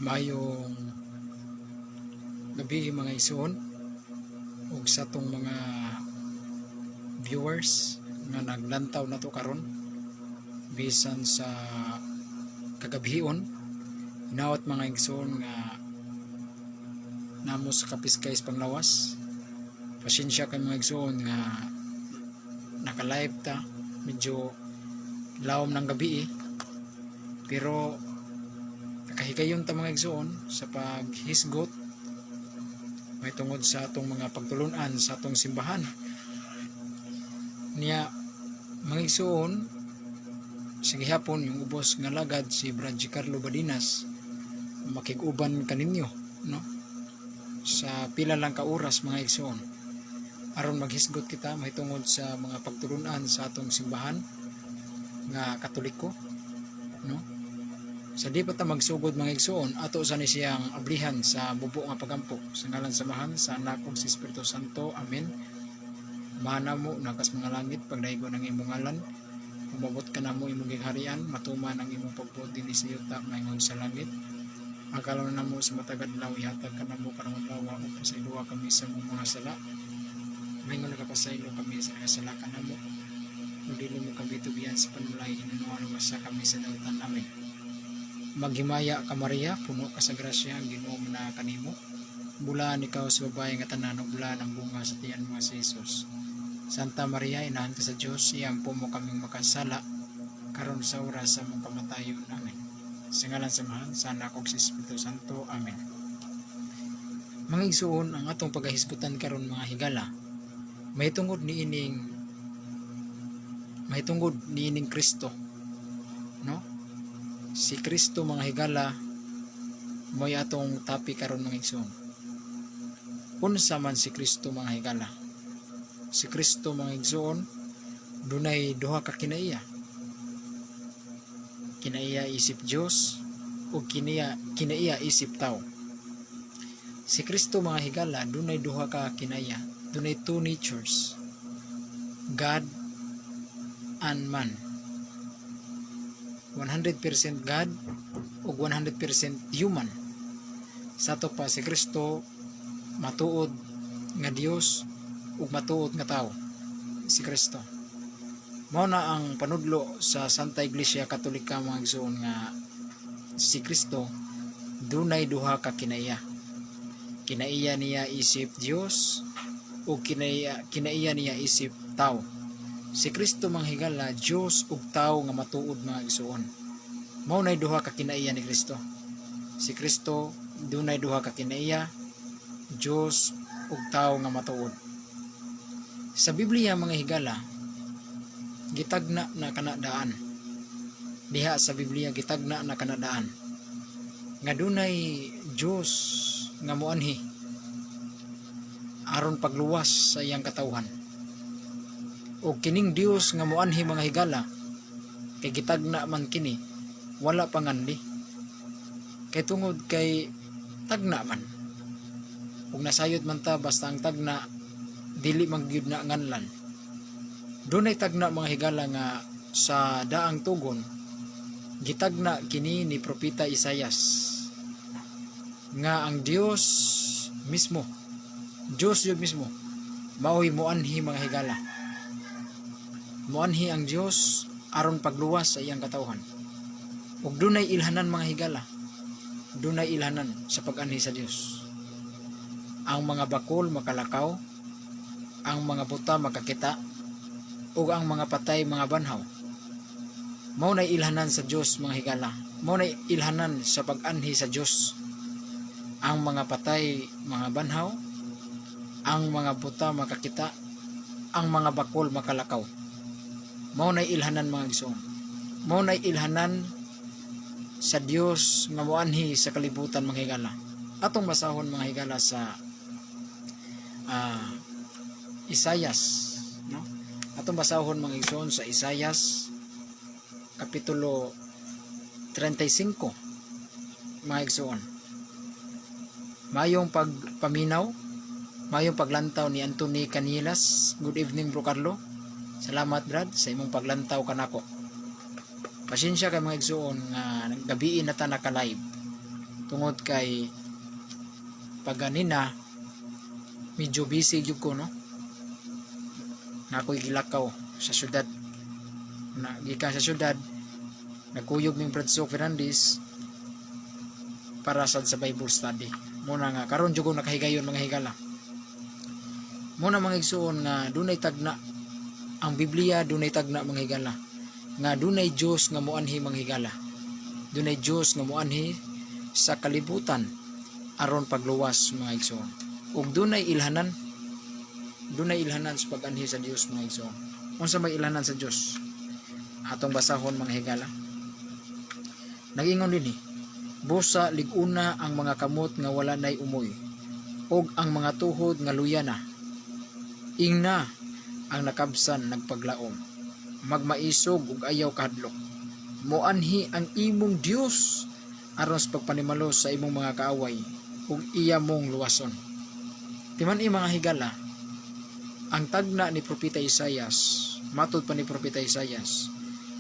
Maayong gabii, mga igsoon ug sa atong mga viewers nga naglantaw nato karon bisan sa kagabhion. Hinawat, mga igsoon, nga namo sa kapiskay sa panglawas. Pasensya kay, mga igsoon, nga naka-live ta medyo lawom ng gabi eh. Pero nakahigayon ta, mga igsoon, sa paghisgot may tungod sa atong mga pagtulunan sa atong simbahan niya, mga igsoon. Sa gihapon yung ubos nga lagad, si Brad Carlo Badinas makig-uban kaninyo, no, sa pila lang ka oras, mga igsoon, aron maghisgot kita mahitungod sa mga pagtulunan sa atong simbahan nga Katoliko, no? Sa di pa ta magsugod, mga igsoon, ato sa ni siyang ablihan sa bubo nga pagampo. Sa ngalan sa Amahan, sa Anak ug sa Espiritu Santo. Amen. Amahan namo nga naa sa mga langit, pagdaygon ang imong ngalan. Umabot ka namo imong gingharian, matuman ang imong pagbuot dinhi sa yuta maingon sa langit. Ang kalawon namo sa matag adlaw ihatag kanamo karong adlaw ug pasayloa kami sa among mga sala, maingon nagapasaylo kami sa nagasala kanamo. Ug dili mo kami tugyan sa panulay, hinunoa luwasa kami sa dautan. Amen. Maghimaya ka, Maria, puno ka sa grasya, ang Ginoo naa kanimo. Bulaan ikaw sa babae nga tanan ug bulaan ang bunga sa tiyan mo nga si Jesus. Santa Maria, inahan ka sa Dios, iampo mo kaming makasala karon sa oras sa among kamatayon. Amen. Sa ngalan sa Amahan, sa Anak ug sa Espiritu Santo. Amen. Mga igsuon, ang atong pagahisgutan karon, mga higala, mahitungod niining Kristo, no? Si Kristo, mga higala, mo'y atong topic karon, mga igsoon. Unsa man si Kristo, mga higala? Si Kristo, mga igsoon, dunay duha ka kinaiya. Kinaiya isip Dios ug kinaiya isip tao. Si Kristo, mga higala, dunay duha ka kinaiya. Dunay two natures. God and man. 100% God ug 100% human. Sa ato pa, si Kristo matuod nga Dios ug matuod nga tao. Si Kristo. Mao na ang panudlo sa Santa Iglesia Katolika, mga igsoon, nga si Kristo dunay duha ka kinaiya. Kinaiya niya isip Dios ug kinaiya niya isip tao. Si Kristo, mga higala, Dios ug tao nga matuod, mga igsoon. Mao nay duha ka kinaiya ni Kristo. Si Kristo dunay duha ka kinaiya, Dios ug tao nga matuod. Sa Biblia, mga higala, gitagna na kanadaan. Diha sa Biblia gitagna na kanadaan nga dunay Dios nga moanhi aron pagluwas sa iyang katawhan. O kining Dios nga moanhi, mga higala, kay gitagna man kini, wala pa nganli. Kay tungod kay tagna man. Ug nasayod man ta, basta ang tagna dili man gyud na nganlan. Dunay tagna, mga higala, nga sa daang tugon gitagna kini ni Propeta Isayas nga ang Dios mismo, Dios yun mismo, maoy moanhi, mga higala. Moanhi ang Dios aron pagluwas sa iyang katawhan. Ug dunay ilhanan, mga higala. Dunay ilhanan sa pag-anhi sa Dios. Ang mga bakol makalakaw, ang mga buta makakita, ug ang mga patay mga banhaw. Mao nay ilhanan sa Dios, mga higala. Mao nay ilhanan sa pag-anhi sa Dios. Ang mga patay mga banhaw, ang mga buta makakita, ang mga bakol makalakaw. Mao nay ilhanan, mga igsoon. Mao nay ilhanan sa Dios nga moanhi sa kalibutan, mga higala. Atong basahon, mga higala, sa Isayas, no? Atong basahon, mga igsoon, sa Isayas kapitulo 35, mga igsoon. Mayong pagpaminaw, mayong paglantaw ni Anthony Canilas. Good evening, Bro Carlo. Salamat, Brad, sa imong paglantaw kanako. Pasensya kay, mga igsoon, nga gabii na ta naka-live. Tungod kay pagganina medyo busy gyud ko, no? Na ako'y gilakaw sa syudad. Na gikan sa syudad, nagkuyog ning Brad Sok Fernandez para sad sa Bible study. Muna nga karon jud ko nakahigayon, mga higala. Muna, mga igsuon, nga dunay tagna ang Biblia, dunay tagna, mga higala, nga dunay Dios nga moanhi, mga higala. Dunay Dios nga moanhi sa kalibutan aron pagluwas, mga igsuon. Ug dunay ilhanan, dunay ilhanan sa pag-anhi sa Dios, mga igsuon. Unsa may ilhanan sa Dios? Atong basahon, mga higala. Nag-ingon dinhi, "Busa lig-una ang mga kamot nga wala nay umoy ug ang mga tuhod nga luya na. Ingna ang nakabsan nagpaglaom. Magmaisog ug ayaw kahadlok. Moanhi ang imong Dios aron sa pagpanimalo sa imong mga kaaway ug iya mong luwason." Timan-i, mga higala, ang tagna ni Propeta Isayas, matod pa ni Propeta Isayas,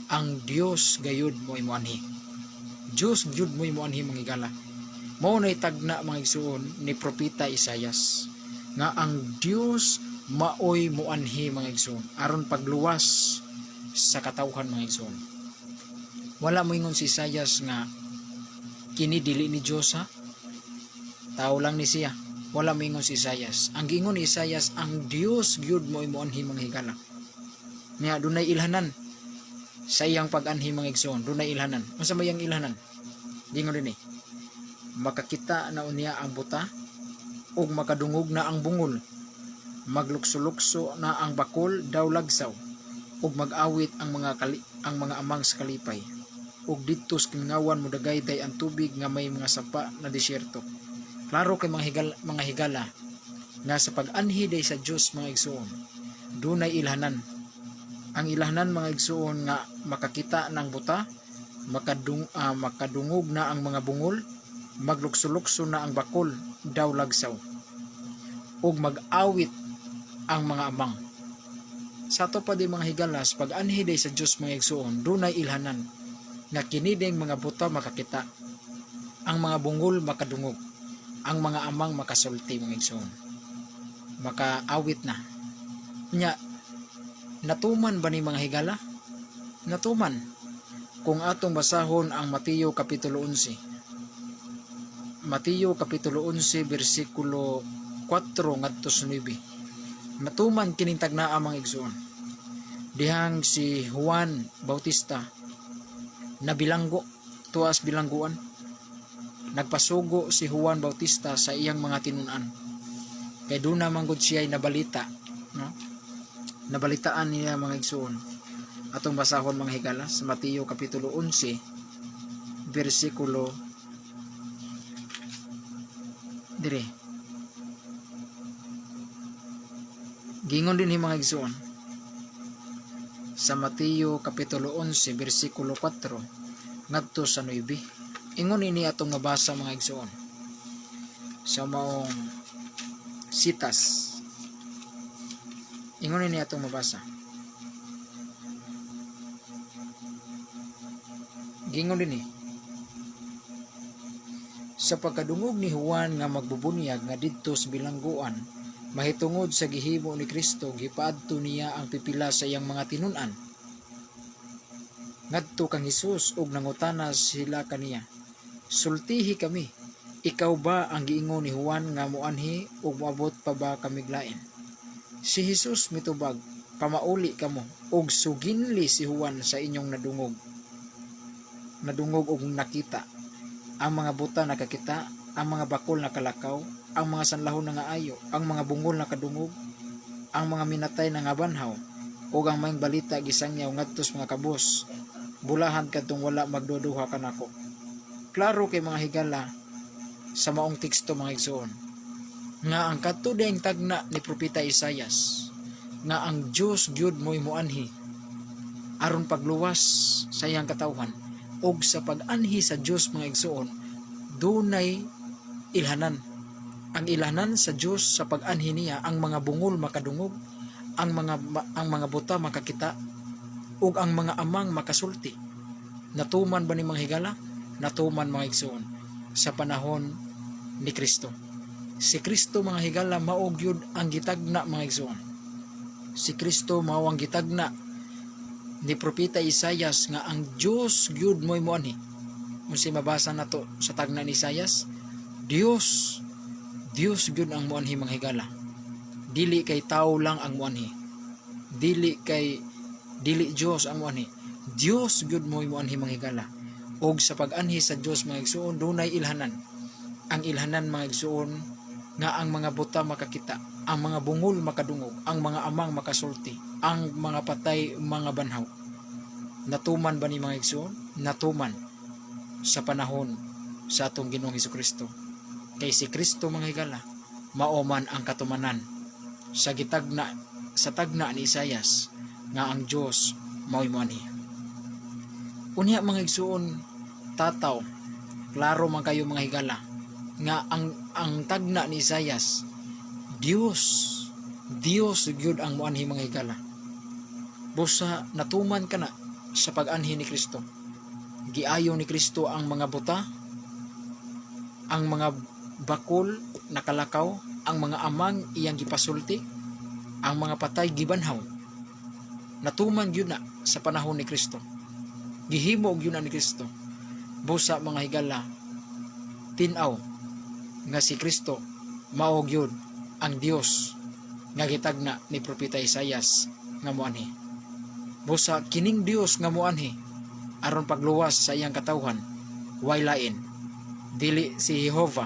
ang Dios gayud mo'y moanhi. Dios gyud mo'y moanhi, mga higala. Mao nay tagna, mga igsuon, ni Propeta Isayas nga ang Dios maoy moanhi, mga igsuon, aron pagluwas sa katawhan, mga igsuon. Wala moingon si Isayas nga kini dili ni Dios ha. Tao lang ni siya. Wala moingon si Isayas. Ang giingon ni Isayas, ang Dios gyud mo'y moanhi, mga higala. Nya dunay ilhanan sa iyang pag-anhi, mga igsoon, dunay ilhanan. Unsa may iyang ilhanan? Giingon dinhi, "Makakita na unya ang buta ug makadungog na ang bungol. Maglukso-lukso na ang bakol daw lagsaw ug mag-awit ang mga amang sa kalipay. Ug didto sa kamingawan modagayday ang tubig nga may mga sapa na disyerto." Klaro kay mga higala nga sa pag-anhi day sa Dios, mga igsuon, dunay ilhanan. Ang ilhanan, mga igsuon, nga makakita ng buta, makadungog na ang mga bungol, maglukso-lukso na ang bakol daw lagsaw, ug mag-awit ang mga amang. Sa ato pa di, mga higalas, pag anhi day sa Dios, mga igsuon, dunay ilhanan nga kini ding mga buta makakita, ang mga bungol makadungog, ang mga amang makasulti, mga igsuon, makaawit na. Nya natuman ba ni, mga higala? Natuman. Kung atong basahon ang Mateo kapitulo 11. Mateo kapitulo 11 bersikulo 4 ngadto sa 9. Natuman kining tagnaa, mga igsuon. Dihang si Juan Bautista nabilanggo tuas bilangguan. Nagpasugo si Juan Bautista sa iyang mga tinun-an. Kay duna man gud siya nabalita, no? Nabalitaan niya, mga igsuon. Atong basahon, mga higala, sa Mateo kapitulo 11 bersikulo dire. Gingon din mga igsuon sa Mateo kapitulo 11 bersikulo 4 ngadto sa 9. Ingon ini atong mabasa, mga igsuon, sa maong sitas. Ingon ini atong mabasa. Gingon din eh. "Sa pagkadungog ni Juan nga magbubunyag nga didto sa bilangguan mahitungod sa gihimo ni Kristo, gipaadto niya ang pipila sa iyang mga tinun-an ngadto kang Hesus ug nangutana sila kaniya, 'Sultihi kami, ikaw ba ang giingon ni Juan nga moanhi ug moabot pa ba kamig lain?' Si Jesus mitubag, 'Pamauli kamo ug suginli si Juan sa inyong nadungog ug nakita. Ang mga buta nakakita, ang mga bakol nakalakaw, ang mga sanlahon nangaayo, ang mga bungol nakadungog, ang mga minatay nangabanhaw, ug ang maayong balita gisangyaw ngadto sa mga kabos. Bulahan kadtong wala magduduha kanako.'" Klaro kay, mga higala, sa maong teksto, mga igsoon, nga ang kadto dayang tagna ni Propeta Isayas nga ang Dios gyud mo'y moanhi aron pagluwas sa iyang katawhan, ug sa pag-anhi sa Dios, mga igsoon, dunay ilhanan. Ang ilhanan sa Dios sa pag-anhi niya, ang mga bungol makadungog, ang mga buta makakita, ug ang mga amang makasulti. Natuman ba ni, mga higala? Natuman, mga igsoon. Sa panahon ni Kristo. Si Kristo, mga higala, mao gyud ang gitagna, mga igsoon. Si Kristo mao ang gitagna ni Propeta Isayas nga ang Dios gyud mo'y moanhi. Unsay mabasa nato sa tagna ni Isayas? Dios, Dios gyud ang moanhi, mga higala. Dili kay tao lang ang moanhi. Dili kay dili Dios ang moanhi. Dios gyud mo'y moanhi, mga higala. Og sa pag-anhi sa Dios, mga igsoon, dunay ilhanan. Ang ilhanan, mga igsoon, nga ang mga buta makakita, ang mga bungol makadungog, ang mga amang makasulti, ang mga patay mga banhaw. Natuman ba ni, mga igsoon? Natuman sa panahon sa atong Ginoong Kristo. Kay si Kristo, mga higala, mao man ang katumanan sa gitagna sa tagna ni Isayas nga ang Dios mao'y moanhi. Unya, mga igsoon, tataw, klaro man kayo, mga higala, nga ang tagna ni Isayas, Dios, Dios gyud ang moanhi, mga higala. Busa natuman kana sa pag-anhi ni Kristo. Giayo ni Kristo ang mga buta, ang mga bakol nakalakaw, ang mga amang iyang gipasulti, ang mga patay gibanhaw. Natuman gyud na sa panahon ni Kristo. Gihimo gyud na ni Kristo. Busa, mga higala, tin-aw nga si Kristo mao gyud ang Dios nga gitagna ni Propeta Isayas nga moanhi. Busa kining Dios nga moanhi aron pagluwas sa iyang katawhan way lain dili si Jehova,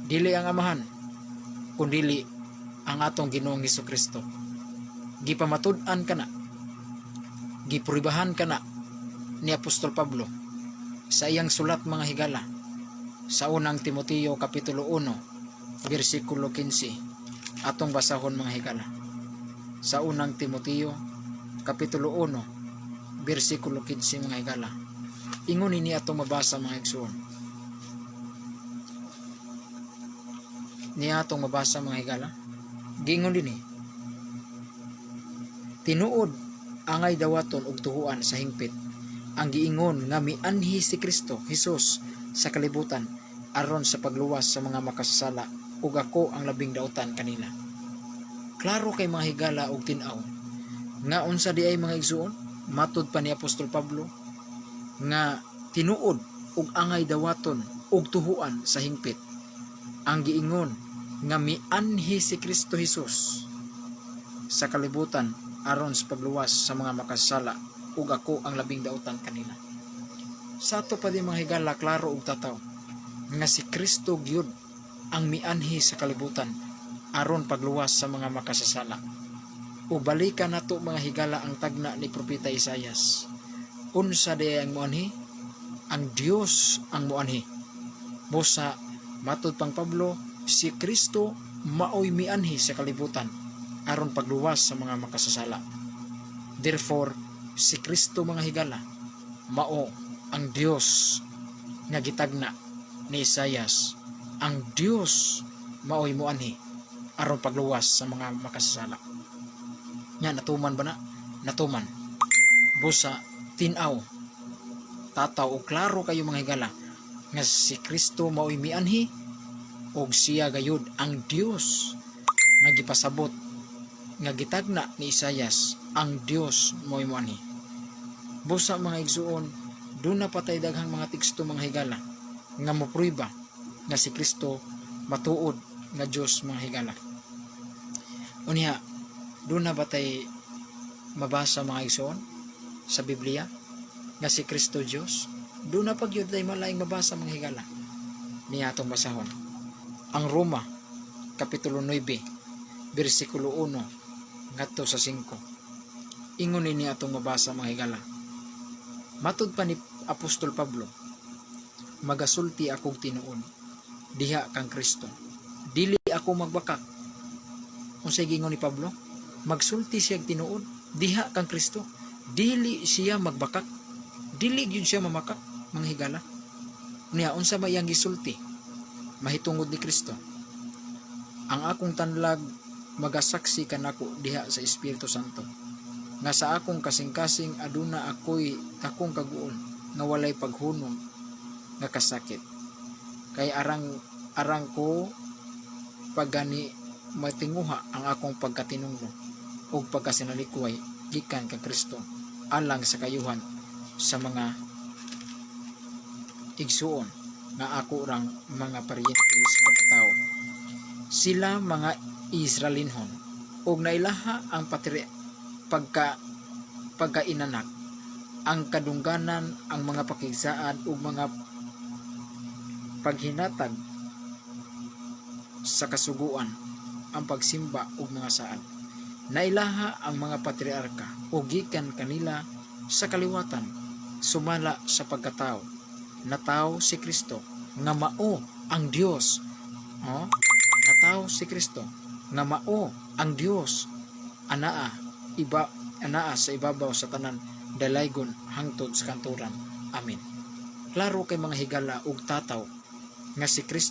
dili ang Amahan, kundili ang atong Ginoong Kristo. Gipamatud-an kana, gipruibahan kana ni Apostol Pablo sa iyang sulat, mga higala, sa Unang Timoteo kapitulo 1 bersikulo 15. Atong basahon, mga higala, sa Unang Timoteo kapitulo 1 bersikulo 15, mga higala. Ingon ini atong mabasa, mga igsoon. Niya atong mabasa, mga higala. Giingon dinhi: "Tinuod angay dawaton og tuhuan sa hingpit ang giingon nga mianhi si Kristo Hesus sa kalibutan aron sa pagluwas sa mga makasasala, ug ako ang labing dautan kanila." Klaro kay, mga higala, og tin-aw nga unsa di ay, mga igsuon, matud pa ni Apostol Pablo nga tinuod ug angay dawaton og tuhuan sa hingpit ang giingon nga mianhi si Kristo Hesus sa kalibutan aron sa pagluwas sa mga makasala, ug ako ang labing dautan kanila. Sa ato pa di, mga higala, klaro og tataw nga si Kristo gyud ang mianhi sa kalibutan aron pagluwas sa mga makasasala. Ug balikan nato, mga higala, ang tagna ni Propeta Isayas. Unsa di ang moanhi? Ang Dios ang moanhi. Busa matud pang Pablo, si Kristo maoy mianhi sa kalibutan aron pagluwas sa mga makasasala. Therefore, si Kristo, mga higala, mao ang Dios nga gitagna ni Isayas. Ang Dios maoy moanhi aron pagluwas sa mga makasasala. Nya natuman ba na? Natuman. Busa tin-aw, tataw og klaro kayo, mga higala, nga si Kristo maoy mianhi og siya gayud ang Dios nga gipasabot nga gitagna ni Isayas, ang Dios maoy moanhi. Busa, mga igsuon, duna pa tay daghang mga teksto, mga higala, nga moprueba nga si Kristo matuod nga Dios, mga higala. Unya, duna ba tay mabasa, mga igsuon, sa Biblia nga si Kristo Dios? Duna pa gyud tay malaing mabasa, mga higala. Niya atong basahon. Ang Roma kapitulo 9 bersikulo 1 ngadto sa 5. Ingon ini atong mabasa, mga higala. Matud pa ni Apostol Pablo, "Magasulti akong tinuod diha kang Kristo. Dili ako magbakak." Unsay giingon ni Pablo? Magsulti siya tinuod diha kang Kristo. Dili siya magbakak. Dili gyud siya mamakak, mga higala. Niya unsa may iyang gisulti mahitungod ni Kristo? "Ang akong tanlag magasaksi kanako diha sa Espiritu Santo nga sa akong kasing-kasing aduna ako'y dakong kaguol nga walay paghunong nga kasakit." Kay arang arang ko paggani matinguha ang akong pagkatinunglo ug pagkasinalikway gikan kang Kristo alang sa kayuhan sa mga igsuon nga ako rang mga paryente sa pagkatao. Sila mga Israelinhon ug nailaha ang patri pagkainanak, ang kadungganan, ang mga pakigsaad ug mga paghinatag sa kasuguan, ang pagsimba ug mga saad. Nailaha ang mga patriarka ug gikan kanila sa kaliwatan sumala sa pagkatao natawo si Kristo nga mao ang Dios, oh, natawo si Kristo nga mao ang Dios anaa iba anaa sa ibabaw sa tanan, dalaygon hangtod sa kanturan. Amen. Klaro kay, mga higala ug tataw, nga si Kristo